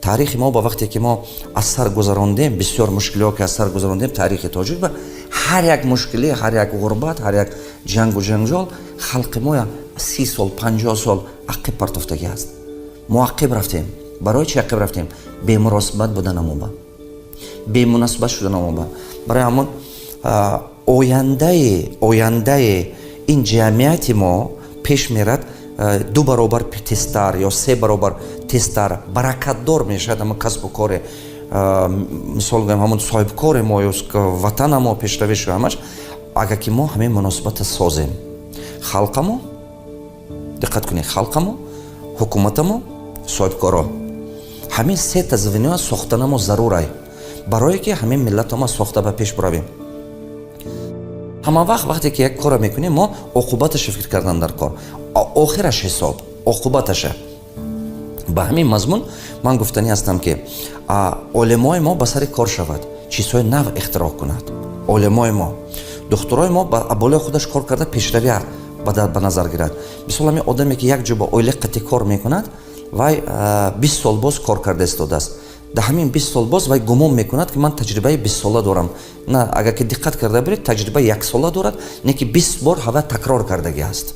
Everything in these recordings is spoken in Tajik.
Таърихи мо, ба вақте ки мо аз сар гузарондем, бисёр мушкилиҳо ки аз сар гузарондем, таърихи тоҷик ба ҳар як мушкилӣ, ҳар як ғурбат, ҳар як ҷангу ҷанҷол халқи мо 30 сол, 50 сол ақиб партофтагӣ аст. Мо ақиб рафтем. Барои чи ақиб рафтем? Бемуносибат буданамо, ба бемуносибат шуданамо. Ба барои ҳамон ояндаи ин ҷамъияти мо пеш мерад ду баробар тезтар ё се баробар тезтар, баракатдор мешавад. Ҳамон касбу коре, мисол гӯям, ҳамон соҳибкори мо ё ватана мо пешравӣ шуда ҳамаш, агар ки мо ҳамин муносибата созем. Халқамо, диққат кунед, халқамо, ҳукуматамо, соҳибкоро, ҳамин сета звено сохтанамо зарурай, барое ки ҳамин миллатамо сохта ба пеш буравем. Ҳама вақт, вақте ки як корро мекунем, мо оқубаташа фикр кардан дар кор, охираш ҳисоб оқубаташа. Ба ҳамин мазмун ман гуфтанӣ ҳастам, ки олимои мо ба сари кор шавад, чизҳои нав ихтироъ кунад. Олимои мо, духтурои мо ба болои худаш кор карда, пешравӣ ба назар гирад. Мисол, ҳамин одаме, ки як ҷо ба оила қатӣ кор мекунад, вай 20 сол боз кор карда истодааст. Дар ҳамин 20 сол боз вай гумон мекунад, ки ман таҷрибаи 20сола дорам. На, агар ки диққат карда биред, таҷрибаи яксола дорад, не ки 20 бор ҳава такрор кардагӣ аст.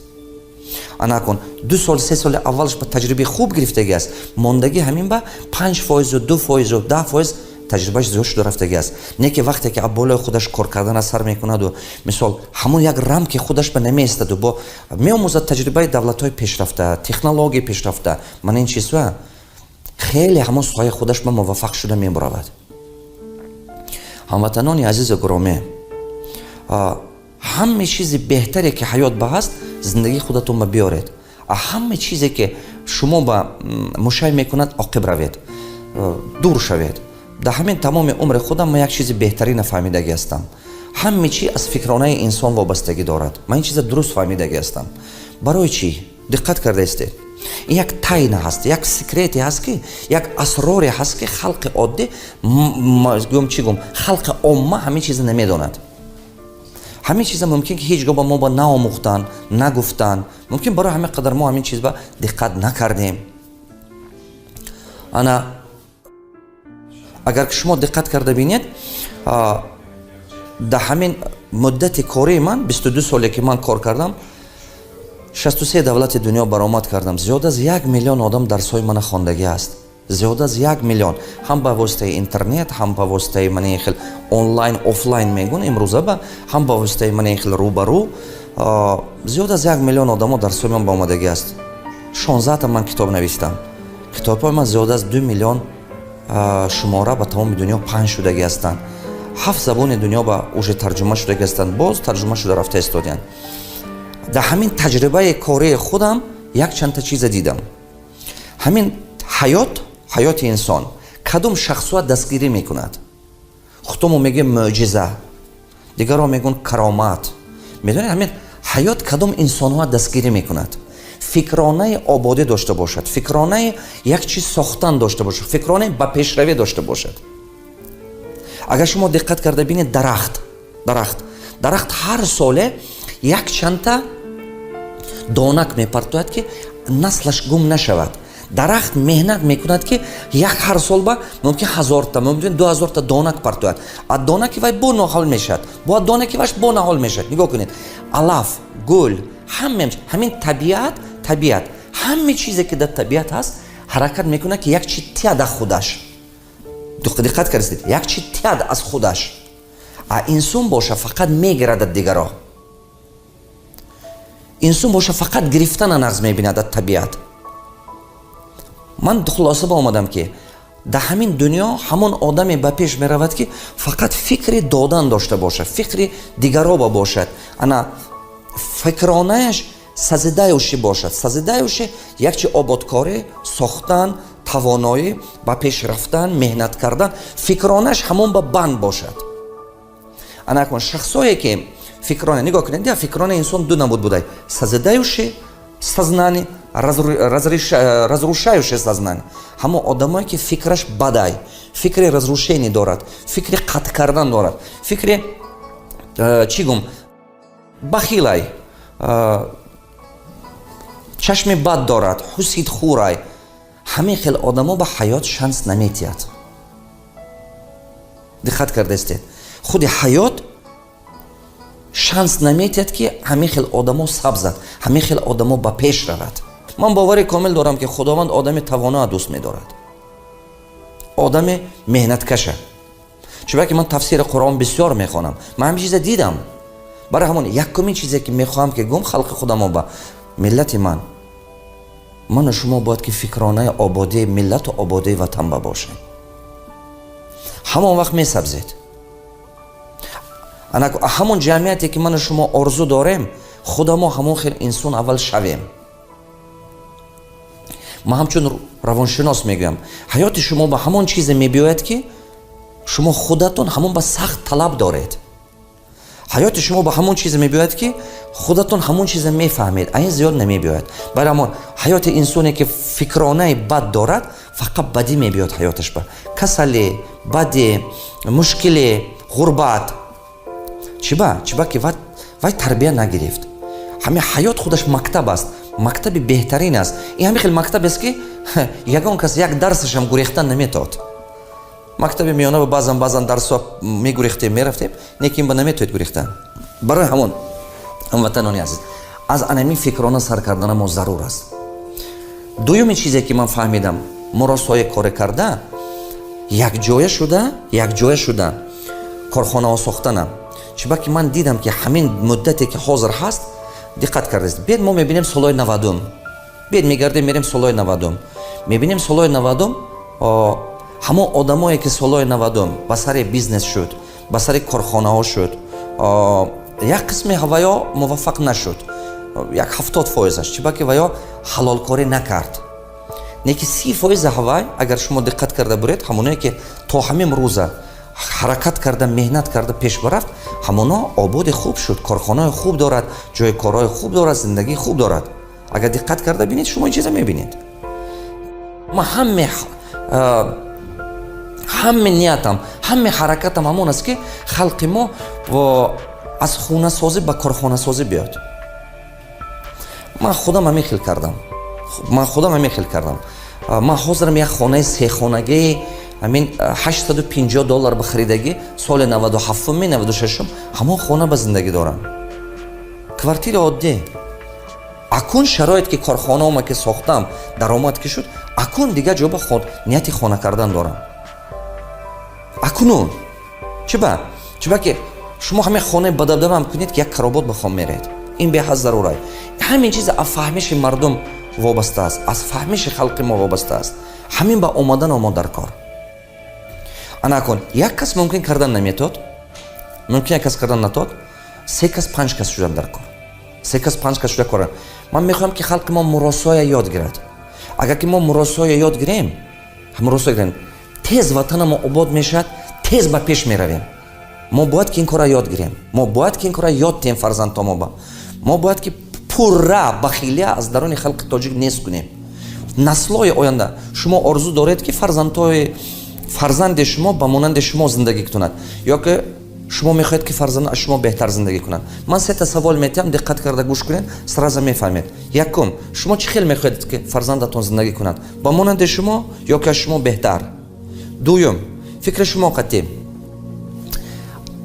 Ана акун 2 сол, 3 соли аввалаш ба таҷрибаи хуб гирифтагӣ аст, мондагӣ ҳамин ба 5 фоизу, 2 фоизу, 10 фоиз таҷрибааш зиёд шуда рафтагӣ аст. Не ки вақте ки болои худаш кор кардана сар мекунаду, мисол, ҳамон як рамки худаш ба намеистаду, бо меомӯзад таҷрибаи давлатҳои пешрафта, технологияи пешрафта, мана ин чизҳоа, хеле ҳамон соҳаи худаш ба муваффақ шуда мебуравад. Ҳамватанони азизу гиромӣ, ҳаме чизи беҳтаре, ки ҳаёт ба ҳаст, зиндагии худатон ба биёред, а ҳаме чизе, ки шумо ба мушай мекунад, оқиб равед, дур шавед. Дар ҳамин тамоми умри худам ман як чизи беҳтарина фаҳмидагӣ ҳастам: ҳаме чи аз фикронаи инсон вобастагӣ дорад. Ман ин чиза дуруст фаҳмидагӣ ҳастам. Барои чӣ? Диққат карда истед, ин як тайна ҳаст, як секрете ҳаст, ки як асроре ҳаст, ки халқи оддӣ, гӯм, чӣ гӯм, халқи омма ҳамин чиза намедонад. Ҳамин чиза мумкин ки ҳеҷ гоҳ ба мо ба наомӯхтан, нагуфтан. Мумкин барои ҳамин қадар мо ҳамин чиз ба диққат накардем. Ана агар ки шумо диққат карда бинед, дар ҳамин муддати кории ман, 22 соле ки ман кор кардам, 63 давлати дунё баромад кардам, зиёд аз 1 миллион одам дарсҳои мана хондагӣ аст, зиёд аз 1 миллион, ҳам ба воситаи интернет, ҳам ба воситаи мана ин хел онлайн, офлайн мегӯн имрӯза ба, ҳам ба воситаи мана ин хел рӯбарӯ. Зиёд аз 1 миллион одамо дарсҳои ман ба омадагӣ аст. 16та ман китоб навистам. Китобҳои ман зиёд аз 2 миллион шумора ба тамоми дунё паҳн шудагӣ ҳастанд. Ҳафт забони дунё ба уже тарҷума шудагӣ ҳастанд, боз тарҷума шуда рафта истодиянд. Дар ҳамин таҷрибаи кории худам якчандта чиза дидам. Ҳамин ҳаёт, ҳаёти инсон кадом шахсуа дастгирӣ мекунад? Худомо мегӯем мӯъҷиза, дигарро мегӯн каромат. Медонед, ҳамин ҳаёт кадом инсонҳоа дастгирӣ мекунад? Фикронаи ободӣ дошта бошад, фикронаи як чиз сохтан дошта бошад, фикронаи ба пешравӣ дошта бошад. Агар шумо диққат карда бинед, дарахт ҳар соле якчандта донак мепартояд, ки наслаш гум нашавад. Дарахт меҳнат мекунад, ки як ҳар сол ба мумкин 1000та, мумкин 2000та донак партояд. А донаки вай бо ниҳол мешавад, бо донаки ваш бо ниҳол мешавад. Нигоҳ кунед, алаф, гул, ҳаме ҳамин табиат, ҳаме чизе, ки дар табиат ҳаст, ҳаракат мекунад, ки як чи тияд аз худаш. Диққат кардед, як чи тияд аз худаш. А инсон боша, фақат мегирад аз дигаро. Инсон боша, фақат гирифтана нағз мебинад аз табиат. Ман хулоса ба омадам, ки дар ҳамин дунё ҳамон одаме ба пеш меравад, ки фақат фикри додан дошта бошад, фикри дигароба бошад, ана фикронааш созидающий бошад. Созидающий як чи ободкорӣ, сохтан, тавоноӣ, ба пеш рафтан, меҳнат кардан, фикронаш ҳамон ба банд бошад. Ана акун шахсое, ки фикрона, нигоҳ кунед, фикронаи инсон ду намуд будай: созидающий сознание, разрушающее сознание. Ҳамон одамое, ки фикраш бадай, фикри разрушение дорад, фикри қатъ кардан дорад, фикри чӣ гум, бахилай, чашми бад дорад, ҳусидхӯрай, Ҳамин хел одамо ба ҳаёт шанс наметиҳад. Диққат кардаистед, худи ҳаёт шанс наметиҳад, ки ҳамин хел одамо сабзад, ҳамин хел одамо ба пеш равад. Ман бовари комил дорам, ки Худованд одами тавоноа дӯст медорад, одами меҳнаткаша. Чунки ман тафсири Қуръон бисёр мехонам, ман ҳамин чиза дидам. Барои ҳамон якумин чизе, ки мехоҳам, ки гум халқи худамо ба миллати ман, ману шумо бояд ки фикронаи ободии миллату ободии ватан ба бошем. Ҳамон вақт месабзед. Ҳамон ҷамъияте, ки ману шумо орзу дорем, худамо ҳамон хел инсон аввал шавем. Ман ҳамчун равоншинос мегӯям: ҳаёти шумо ба ҳамон чизе мебиёяд, ки шумо худатон ҳамон ба сахт талаб доред. Ҳаёти шумо ба ҳамон чизе мебиёяд, ки худатон ҳамон чиза мефаҳмед, а ин зиёд намебиёяд. Барои ҳамон ҳаёти инсоне, ки фикронаи бад дорад, фақат бадӣ мебиёд ҳаёташ ба: касалӣ, бадӣ, мушкилӣ, ғурбат. Чиба? Чиба ки вай тарбия нагирифт. Ҳамин ҳаёт худаш мактаб аст, мактаби беҳтарин аст. Ин ҳамин хел мактаб аст, ки ягон кас як дарсашам гурехтан наметод. Мактаби миёна баъзан баъзан дарсҳо мегурехтем, мерафтем, лекин ба наметоед гурехтан. Барои ҳамон, ҳамватанони азиз, аз анамин фикрона сар кардана мо зарур аст. Дуюми чизе, ки ман фаҳмидам, муросое коре карда, якҷоя шуда корхонаҳо сохтанам. Чиба ки ман дидам, ки ҳамин муддате, ки ҳозир ҳаст, диққат кардест, бед мо мебинем солҳои 90-ум, бед мегардем, мерем солҳои 90-ум, мебинем солҳои 90-ум, ҳамон одамое, ки солҳои 90-ум ба сари бизнес шуд, ба сари корхонаҳо шуд, як қисми ҳаваё муваффақ нашуд, як 70%-аш. Чиба ки ваё ҳалолкорӣ накард. Неки 30%-и ҳавай, агар шумо диққат карда буред, ҳамоное, ки то ҳамин рӯза ҳаракат карда, меҳнат карда пеш барафт, ҳамоно ободи хуб шуд, корхонаи хуб дорад, ҷои корҳои хуб дорад, зиндагии хуб дорад. Агар диққат карда бинед, шумо ин чиза мебинед. Ман ҳаме ниятам, ҳаме ҳаракатам ҳамон аст, ки халқи мо аз хунасозӣ ба корхонасозӣ биёд. Ман худам ҳамин хел кардам, ман худам ҳамин хел кардам. Ман ҳозирам як хонаи сехонагии ҳамин 850 доллар ба харидагӣ соли 97-ми, 96-ум, ҳамон хона ба зиндагӣ дорам, квартираи оддӣ. Акун шароит ки корхонаома ки сохтам, даромад ки шуд, акун дигар ҷо ба нияти хона кардан дорам. Акунун чиба? Чиба ки шумо ҳамин хонаи бадабдабам кунед, ки як каробот ба хом меред, ин беҳад зарурай. Ҳамин чиз аз фаҳмиши мардум вобаста аст, аз фаҳмиши халқи мо вобаста аст. Ҳамин ба омадан омо дар кор. Ана акун як кас мумкин кардан наметод, мумкин як кас кардан натод, се кас, панҷ кас шудан дар кор, се кас, панҷ кас шуда кора. Ман мехоҳам, ки халқи мо муросоя ёд гирад. Агар ки мо муросоя ёд гирем, муросо гирем, тез ватанамо обод мешавад, тез ба пеш меравем. Мо бояд ки ин кора ёд гирем, мо бояд ки ин кора ёд диҳем фарзандтомоба. Мо бояд ки пурра бахилия аз дарони халқи тоҷик нест кунем. Наслҳои оянда, шумо орзу доред, ки фарзандҳои фарзанди шумо ба монанди шумо зиндагӣ кунад, ё ки шумо мехоҳед, ки фарзанд аз шумо беҳтар зиндагӣ кунад? Ман сета савол метиҳам, диққат карда гӯш кунед, сразу мефаҳмед. Якум: шумо чӣ хел мехоҳед, ки фарзандатон зиндагӣ кунад? Ба монанди шумо ё ки аз шумо беҳтар? Дуюм: фикри шумо қатъӣ,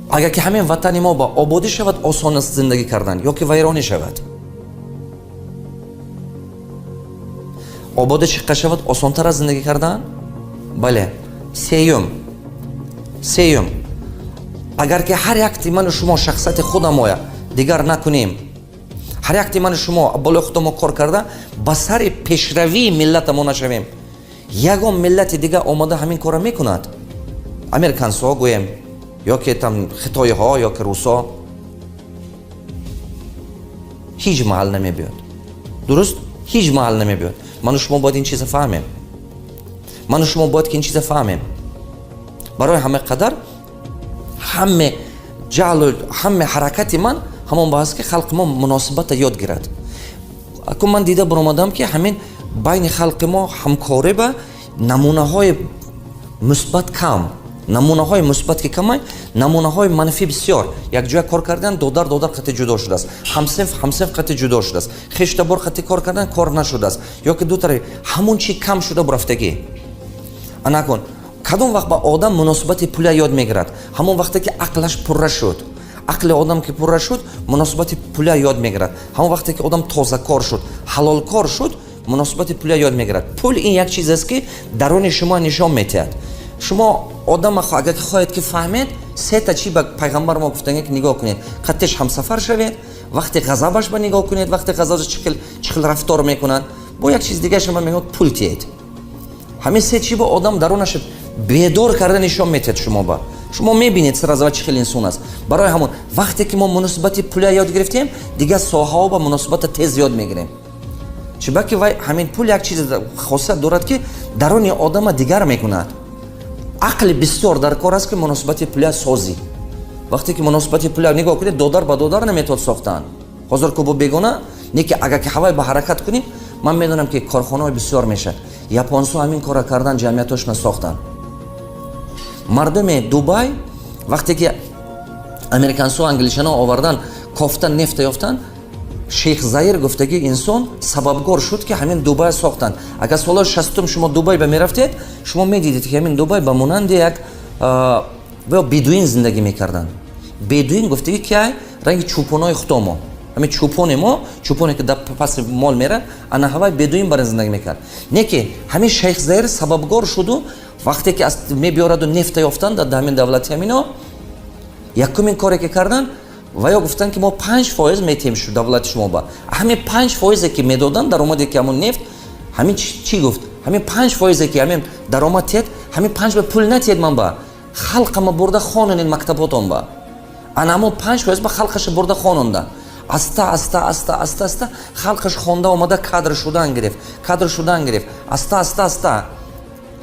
агар ки ҳамин ватани мо ба ободӣ шавад, осон аст зиндагӣ кардан ё ки вайронӣ шавад? Ободӣ чиққа шавад, осонтар аст зиндагӣ кардан? Бале. Сеюм: агар ки ҳар якти ману шумо шахсияти худамоя дигар накунем, ҳар якти ману шумо болои худамо кор карда, ба сари пешравии миллатамо нашавем, ягон миллати дига омода ҳамин корро мекунад? Американсҳо гӯем, ё ки там хитоиҳо, ё ки русо, ҳеҷ маҳал намебиёд. Дуруст, ҳеҷ маҳал намебиёд. Ману шумо бояд ин чиза фаҳмем, ману шумо бояд ки ин чиза фаҳмем. Барои ҳама қадар ҳаме ҷаълу ҳаме ҳаракати ман ҳамон ба аст, ки халқи мо муносибата ёд гирад. Акун ман дида баромадам, ки ҳамин байни халқи мо ҳамкорӣ ба намунаҳои мусбат кам. Намунаҳои мусбат ки камай, намунаҳои манфӣ бисёр. Якҷоя кор кардан, додар додар қати ҷудо шудааст, ҳамсинф ҳамсинф қати ҷудо шудааст, хештабор қати кор кардан, кор нашудааст, ё ки ду тараф ҳамон чи кам шуда бурафтагӣ. Анакун, кадом вақт ба одам муносибати пуля ёд мегирад? Ҳамон вақте ки ақлаш пурра шуд. Ақли одам ки пурра шуд, муносибати пуля ёд мегирад. Ҳамон вақте ки одам тозакор шуд, ҳалолкор шуд, муносибати пуля ёд мегирад. Пул ин як чиз аст, ки даруни шумо нишон метиҳад. Шумо одама агар ки хоҳед ки фаҳмед, сета чи ба пайғамбар мо гуфтанге, ки нигоҳ кунед: қаттеш ҳамсафар шавед, вақте ғазабаш ба нигоҳ кунед, вақте ғазабаш чӣ хел рафтор мекунад, бо як чиз дига шумо мегӯяд, пул тиед. Ҳамин се чи ба одам дарунаш бедор карда нишон метиҳад. Шумо ба шумо мебинед сразу, чӣ хел инсон аст. Барои ҳамон, вақте ки мо муносибати пуля ёд гирифтем, дигар соҳаҳо ба муносибата тез ёд мегирем. Чунки вай ҳамин пул як чиз хосият дорад, ки даруни одама дигар мекунад. Ақли бисёр дар кор аст, ки муносибати пуля созӣ. Вақте ки муносибати пуля нигоҳ кунед, додар ба додар наметавод сохтан. Ҳозир ку бо бегона не, ки агар ки ҳавай ба ҳаракат кунем, ман медонам, ки корхонаҳои бисёр мешавад. Японсо ҳамин кора кардан, ҷамъиятошона сохтанд. Мардуми Дубай, вақте ки американсо, англичано овардан, кофтан, нефта ёфтан, Шейх Заир гуфтагӣ инсон сабабгор шуд, ки ҳамин Дубай сохтанд. Агар солҳои 60-ум шумо Дубай ба мерафтед, шумо медидед, ки ҳамин Дубай ба монанди як бедуин зиндагӣ мекарданд. Бедуин гуфтагӣ ки ай ранги чӯпонои худомо, ҳамин чӯпони мо, чӯпоне ки дар паси мол мерад, ана ҳавай бедуин бар зиндагӣ мекард. Не ки ҳамин Шейх Заир сабабгор шуду, вақте ки мебиёраду нефта ёфтанд дар ҳамин давлати ҳамино, якумин коре ки карданд, ва ё гуфтанд, ки мо 5% метиҳем давлати шумо ба. Ҳамин 5 фоизе ки медоданд, даромаде ки ҳамон нефт, ҳамин чӣ гуфт? Ҳамин 5 фоизе ки ҳамин даромад тиҳед, ҳамин панҷ ба пул натиҳед, ман ба халқама бурда хононед мактаботон ба. Ана ҳамон 5% ба халқаша бурда хононда. Аста аста, аста аста, аста халқаш хонда омада, кадр шудан гирифт, кадр шудан гирифт. Аста аста, аста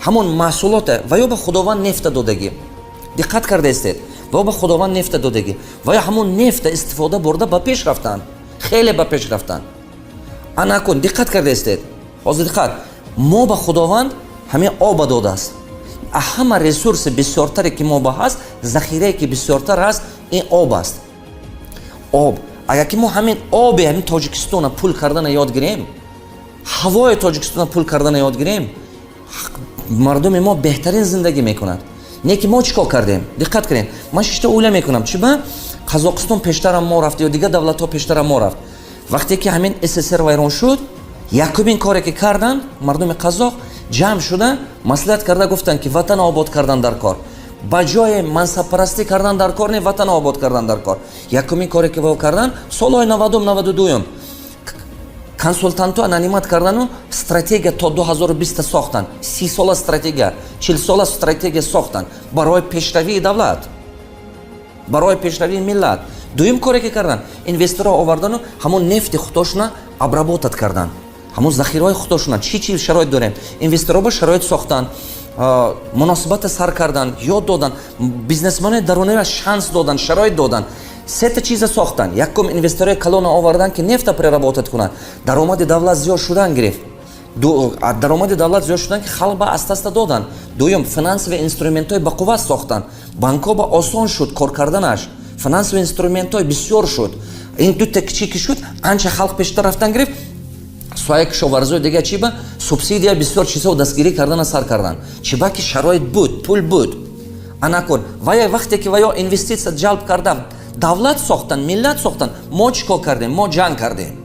ҳамон маҳсулоте ва ё ба Худованд нефта додагӣ, диққат кардаистед, ва ба Худованд нефта додагӣ, ва ё ҳамон нефта истифода бурда ба пеш рафтанд, хеле ба пеш рафтанд. Анакун, диққат кардаистед, ҳозир диққат: мо ба Худованд ҳамин оба додааст. Ҳама ресурси бисёртаре ки мо ба ҳаст, захирае ки бисёртар ҳаст, ин об аст. Об. Агар ки мо ҳамин оби ҳамин Тоҷикистона пул кардана ёд гирем, ҳавои Тоҷикистона пул кардана ёд гирем, мардуми мо беҳтарин зиндагӣ мекунад. Не ки мо чӣ кор кардем? Диққат кунед, ман шишта ойла мекунам, чи ба Қазоқистон пештарам мо рафт ё дигар давлатҳо пештарам мо рафт. Вақте ки ҳамин СССР вайрон шуд, якумин коре ки карданд, мардуми қазоқ ҷамъ шуда, маслиҳат карда, гуфтанд, ки ватан обод кардан дар кор, ба ҷои мансабпарастӣ кардан дар кор не, ватан обод кардан дар кор. Якумин коре ки во кардан, солҳои 90-ум, 92-юм, консултантҳо нанимать кардану стратегия то 2020 сохтанд. 30 сола стратегия, 40 сола стратегия сохтанд барои пешравии давлат, барои пешравии миллат. Дуюм коре ки карданд, инвесторҳо овардану ҳамон нефти худошуна обработать карданд, ҳамон захираҳои худошуна. Чӣ чӣ шароит дорем, инвесторҳо ба шароит сохтанд, муносибата сар карданд, ёд доданд, бизнесменои дарунира шанс доданд, шароит доданд. Сета чиза сохтанд: якум, инвесторҳои калона оварданд, ки нефта переработать кунанд, даромади давлат зиёд шудан гирифт. Даромади давлат зиёд шудан, ки халқ ба аста аста доданд. Дуюм, финансовый инструментҳои бақувват сохтанд, банкҳо ба осон шуд кор карданаш, финансовый инструментҳои бисёр шуд. Ин дута чӣ ки шуд, анча халқ пештар рафтан гирифт. Соҳаи кишоварзиё, дига чӣ ба субсидия, бисёр чизҳо дастгирӣ кардана сар карданд. Чӣ ба ки шароит буд, пул буд. Анакун, вая вақте ки ваё инвеститсия ҷалб карда, давлат сохтанд, миллат сохтанд, мо чӣ кор кардем? Мо ҷанг кардем.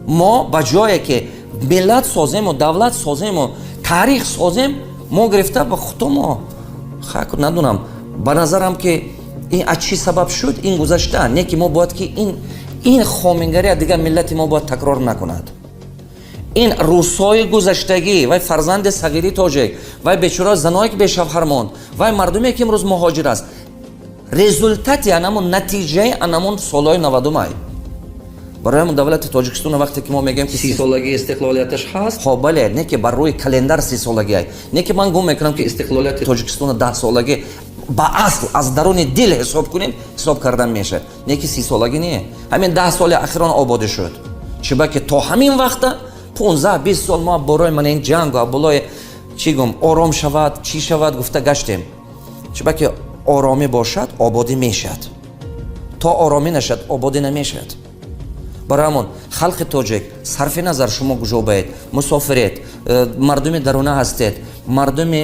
Мо ба ҷое ки миллат созему, давлат созему, таърих созем, мо гирифта ба худомо хак надонам. Ба назарам, ки ин аз чӣ сабаб шуд, ин гузашта не, ки мо бояд ки ин хомингария дигар миллати мо бояд такрор накунад. Ин рӯзҳои гузаштагӣ, вай фарзанди сағири тоҷик, вай бечора заное ки бешавҳар монд, вай мардуме ки имрӯз муҳоҷир аст, результати анамон, натиҷаи анамон солҳои 90-умай. Барои ҳамон давлати Тоҷикистон, вақте ки мо мегӯем, ки 30-солагии истиқлолияташ ҳаст. Хо, бале, не ки бар рӯи календар 30-солагиай, не ки ман гум мекунам, ки истиқлолияти Тоҷикистона 10-солагӣ ба асл аз даруни дил ҳисоб кунем, ҳисоб кардан мешавад, не ки 30-солагӣ не. Ҳамин 10 соли ахирон ободӣ шуд. Чиба ки то ҳамин вақта 15-20 сол мо борои мана ин ҷангу болои Чӣ гум, ором шавад, чӣ шавад гуфта гаштем. Чунки оромӣ бошад, ободӣ мешавад. То оромӣ нашад, ободӣ намешавад. Барои ҳамон, халқи тоҷик, сарфи назар шумо куҷобаед, мусофиред, мардуми даруна ҳастед, мардуми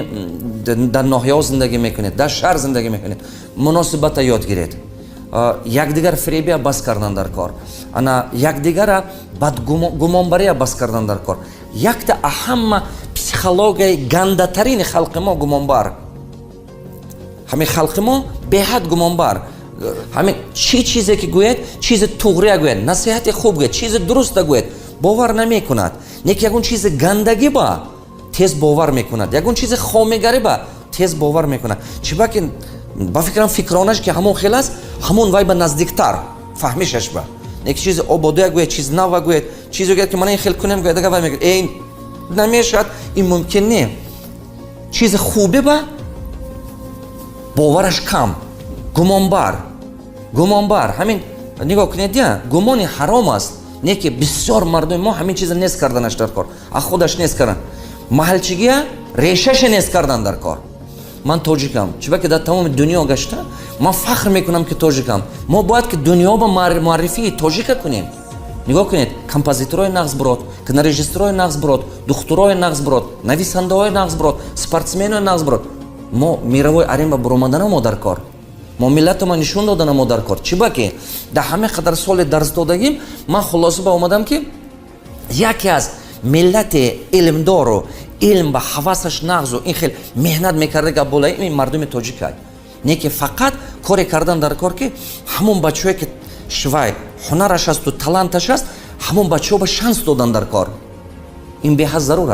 дар ноҳияҳо зиндагӣ мекунед, дар шаҳр зиндагӣ мекунед, муносибата ёд гиред. Якдигар фиребия бас кардан дар кор, ана якдигара бадгумонбария бас кардан дар кор. Якта аҳамма психологияи гандатарини халқи мо гумонбар. Ҳамин халқи мо беҳад гумонбар. Ҳамин чӣ чизе ки гӯяд, чизи туғрия гӯяд, насиҳати хуб гӯяд, чизи дуруста гӯяд, бовар намекунад. Не ки ягон чизи гандагӣ ба тез бовар мекунад, ягон чизи хомигарӣ ба тез бовар мекунад. Чиба ки ба фикрам, фикронаш ки ҳамон хел аст, ҳамон вай ба наздиктар фаҳмишаш ба. Не ки чизи ободия гӯяд, чиз нава гӯяд, чизе гӯяд, ки мана ин хел кунем гӯяд, ага вай мегӯяд: «Э, намешавад, ин мумкин не». Чизи хубе ба бовараш кам, гумонбар, гумонбар. Ҳамин нигоҳ кунед, я гумони ҳаром аст. Не ки бисёр мардуми мо ҳамин чиза нест карданаш дар кор, а худаш нест кардан, маҳалчигия решаша нест кардан дар кор. Ман тоҷикам, чиба ки дар тамоми дунё гашта, ман фахр мекунам, ки тоҷикам. Мо бояд ки дунё ба муаррифии тоҷика кунем. Нигоҳ кунед: композиторои нағз бирод, кинорежиссёрои нағз бирод, духтурои нағз бирод, нависандаҳои нағз бирод, спортсменои нағз бирод. Мо мировой арена ба буромадана мо дар кор, мо миллатама нишон додана мо дар кор. Чиба ки дар ҳама қадар соли дарс додагим, ман хулоса ба омадам, ки яке аз миллати илмдору илм ба ҳавасаш нағзу ин хел меҳнат мекарда гап болаи ин мардуми тоҷикай. Не ки фақат коре кардан дар кор, ки ҳамон бачаҳое ки швай ҳунараш асту таланташ аст, ҳамон бачаҳо ба шанс додан дар кор. Ин беҳад зарур.